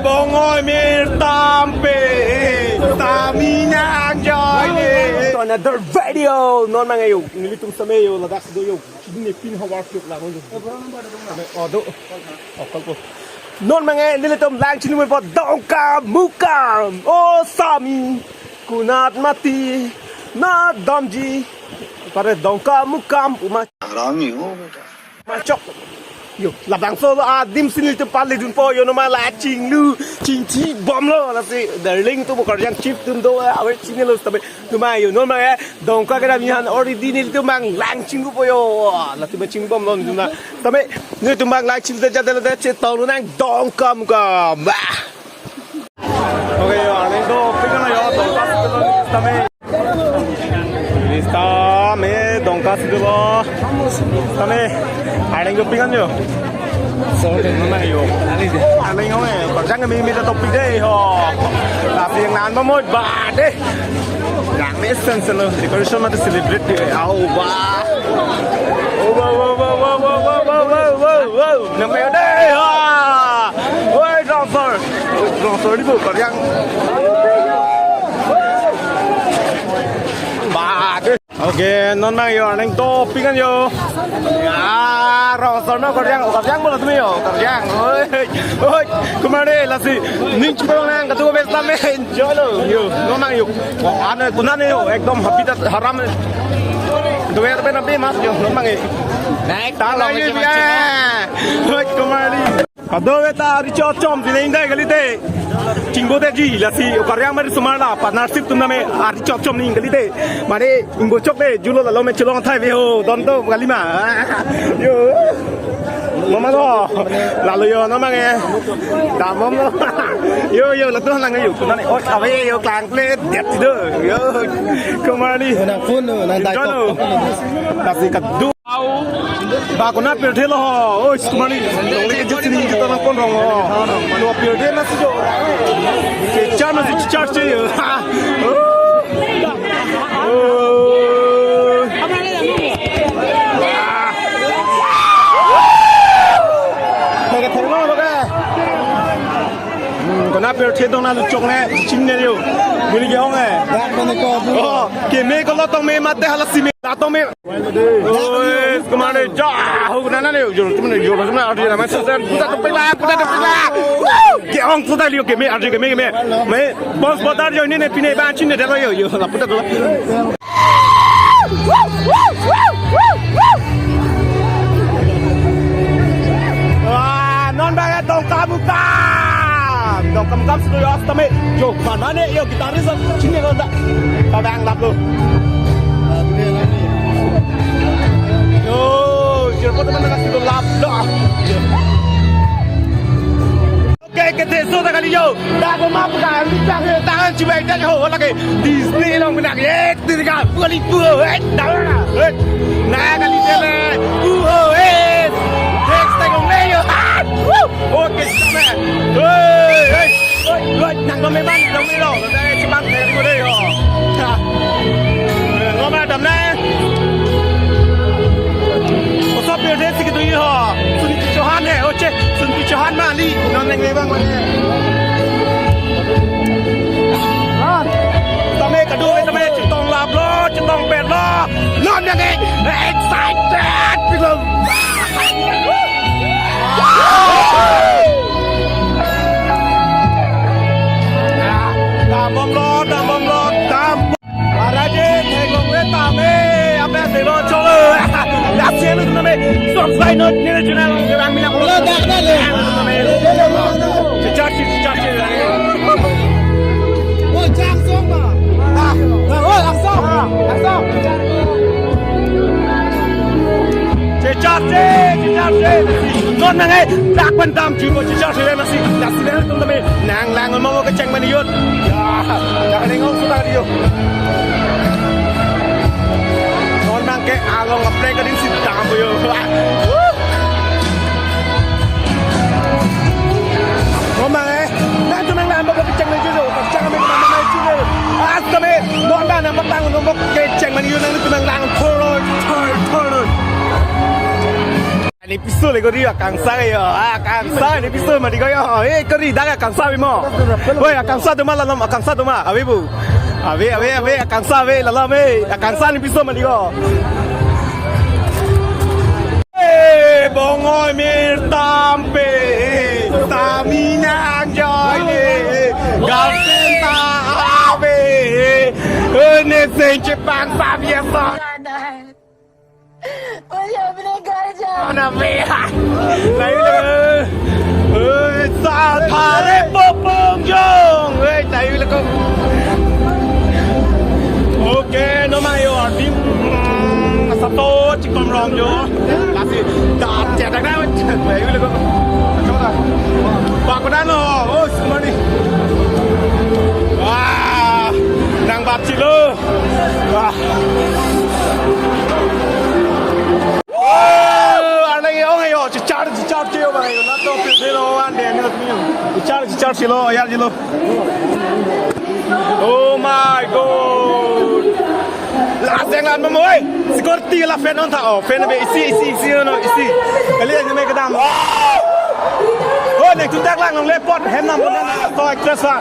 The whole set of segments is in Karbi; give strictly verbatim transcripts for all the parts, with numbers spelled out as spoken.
Bongoi mir tampe, stamina joy ne. To another video, non mang yo, nelitum sitame yo, ladak do yo, ini pin hawar kluk lang yo. Oh, do. Oh, kalpo. Non mang eh, nelitum lang chini mo po Dongkamukam. Oh, sami, kunat mati, na damji. Pare Dongkamukam, uma. Harami ho beta. Machok. Yo, labangso adim si nelitum pale dunpo, yo noma la chinglu, chingchi bomlo, lasi darling tu bokar yang chief tum do, awe chinglo sitame, tuma yo, non mang eh, Dongka kedam yan ori di nelitum mang lang chinglu po yo, lasi ba ching bomlo tuma, sitame, nelitum mang lang chinglu jadelo de chetong nang Dongkamukam, bah. Okay, yo, arleng do, pik na yo, Dongka sitame. Sitame, Dongka sitame. Sitame, arleng do pik na yo. Sorry, mana yo. Arleng yo, eh, kerja kami minta topik deh, ho. Tapi yang lain mah mau ba deh. Yang ni sense lo, decoration mati celebrate deh. Au, ba. Oh, ba, ba, ba. Namanya deh, ha. Woi, Rongsor. Rongsor di bukar yang. Ba, deh. Okay, non mang yo, arleng do pik na yo. Ya, Rongsor no kerja, kerja bola tumi yo, kerja. Oi, oi, kemari lasi ning chupang nang katu bes tame enjoy lo. Yo, non mang yo. Wah, ane kunan yo, ekdom habitat haram. Doer pen api mas yo, non mang yo. Naik ta long yo, ya. Oi, kemari. Kadokave ta ari chot chom si neng dai kalite. Chingbo te ji lasi okariang mari sumar la partnership tum name ari chot chom ning kalite. Mane ingbo chok de julo lalo me chulong thai ve ho don to kali ma. Yo. Mama lo. Lalo yo no mange. Damom lo. Yo yo latu nang yo. Kunani oi ave yo klang kle det do. Yo. Kumani. Nang phone nang dai to. Lasi kadu. Ba kona pirthe lo ho. Oi, sumani. Longle ke jisini kita nang pon rong ho. Lo pirthe na si jo. Ke char na si char che yo. Ha. Oh. Lagi thong lo, lagi. Hmm, kona pirthe dong na luchok ne, ching ne yo. Buli ke hong eh. Dak mane ko. Oh, keme ko lo tong me mate hala simi. La tong me. Oi, kumane ja, ho na na yo, yo, tum ne yo, tum ne ardi na, ma sa sa, puta to pela, puta to pela. Ke ong puta liyo keme, ardi keme, keme. Me, boss bodar yo ne ne pine ba chin ne delo yo, yo, la puta to. Ah, non ba Dongkamukam. Dongkamukam studio sitame. Yo, mana ne, yo, gitaris, chini lo da. Kadang lap lo. Yo, sirpo teman na studio lap lo. Oke, ke te so ta kali yo. Da ko map ka, ni ta he, ta han chibai ta ho, lagi. Disney long binak, eh, tiri ka, puli pu, eh, da na, eh. Na kali te le. Pu ho, eh. Next time ongle yo. Woo! Oke, sitame. Hei, hei. Hei, hei, nang dam me ban, dam me lo. Dai chibang thek ko de yo. Ha. Ngoma dam na. Oso pirthe si kitu ho. Sunti Chauhan he, oche. Sunti Chauhan mali. Non neng le bang mane. Ah. Sitame kadu, sitame chetong lap lo, chetong pet lo. Non yang excited. People. Dam bomlo, dam bomlo, dam. Maraje, thek longle tame, ape se lo cholo. Lasi lo tame, subscribe not nile channel, orang mina ko. Lo dak na le. Charge, charge. Oh, jang song ba. Ah, oh, langsung. Langsung. Checharche, checharche. Non nangai, dak pen dam jubo checharche nasi, nasi deh tum tame nang lang mo kecheng mani yot. Ya, ya ning ong sudah yo. Non nang ke along aplek kading si dam yo. Woo! Ngomang eh, nang tu nang nang baka picang nang jujo, picang kami kami nang jujo. As kami, non nang nang patang nang bok keceng mani yun nang tu nang lang thoroi, thoroi, thoroi. Ani piso le kori, akangsha yo, akangsha, ani piso mati ko yo. Eh, kori, dak akangsha ave mo. Oi, akangsha do ma, lalam akangsha do ma, ave bu. Ave, ave, ave, akangsha ave, lalam ave, akangsha ani piso mati ko. Eh, bongoi mir tampe, eh, stamina angjoi ne, eh, galsen ta ave, eh, eh, ne sen chepan sa biasa. Muzi apne ghar jana. Ana be. Tayo le. Eh, sa thare popong jong. Eh, tayo le ko. Okay, no mayo ardim. Sa to chikom rom jo. Lasi da chedak na. Tayo le ko. Ba ko da no. Oh, sumani. Wah, nang bat chilo. Wah. Oh, arnai ong ayo, chichar, chichar chiyo ba ayo, laptop pil pil lo, ande, ande, laptop pil. Chichar, chichar chilo, yar chilo. Oh my God. Last yang lan mo, oi. Security la fan on tha, oh, fan be isi, isi, isi, no, isi. Kali yang me kedam. Oh, nek tu tak lang, long lepot, hem nam pon na, so actress la.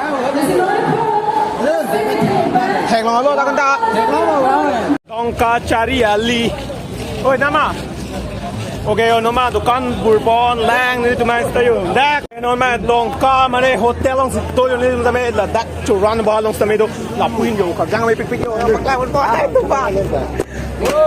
Heng long lo, tak kan ta. Dongka Chari Ali. Oi, nama? Okay, yo, nama dukan burbon lang ni tumai stayo. Dak, no ma Dongka mane hotel long sito yo ni tame ladak churan ba long tame do. Lapuin yo ka jang mai pik pik yo. Pakla pon pa. Ai tu pa. Yo,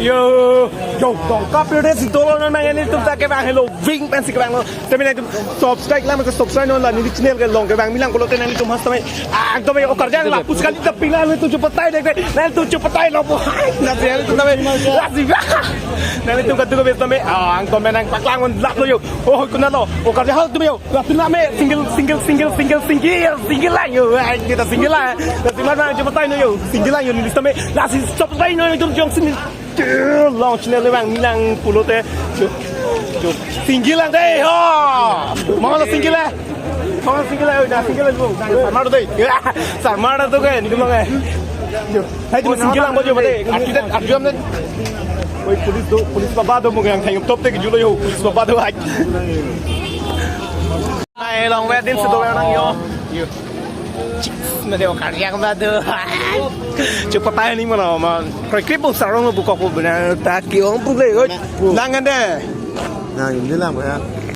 yo, Dongka pure sito lo na ni tum ta ke bang hello wing pen si ke bang lo. Tame nangtum subscribe lang ke subscribe non la neli channel ke long ke bang milang pulote nangtum has tame. Ah, tame okarjang la puskali ta pila nangtum chupatai dek dek. Nangtum chupatai lo po. Hai, na se nangtum tame. La si ba. Nangtum katu ke tame. Ah, ang tame nang paklang mon lap lo yo. Oh, kuna lo. Okarjang hal tame yo. La pila me single single single single single single lang yo. Ai, kita single lang. La si ma nang chupatai no yo. Single lang yo neli tame. La si subscribe no nangtum jong sini. Long channel le bang milang pulote. Chu, chu. Single lang dei ho. Mama lo single le. Mama single le, na single le bu. Sarmar dei. Sarmar tu ke ni mama. Hai tu single lang bojo mate. Arti arti am ne. Oi police do, police baba do mo yang thang top te ke julo yo. Police baba do hai. Ai long wet din sedo orang yo. Yo. Chicks, na deo karya ba do. Chupatai ni mana man. Krekri pun sarong lo bukok ko bena ta ki ong pule. Oi. Lang ande. Na yun di lang ya.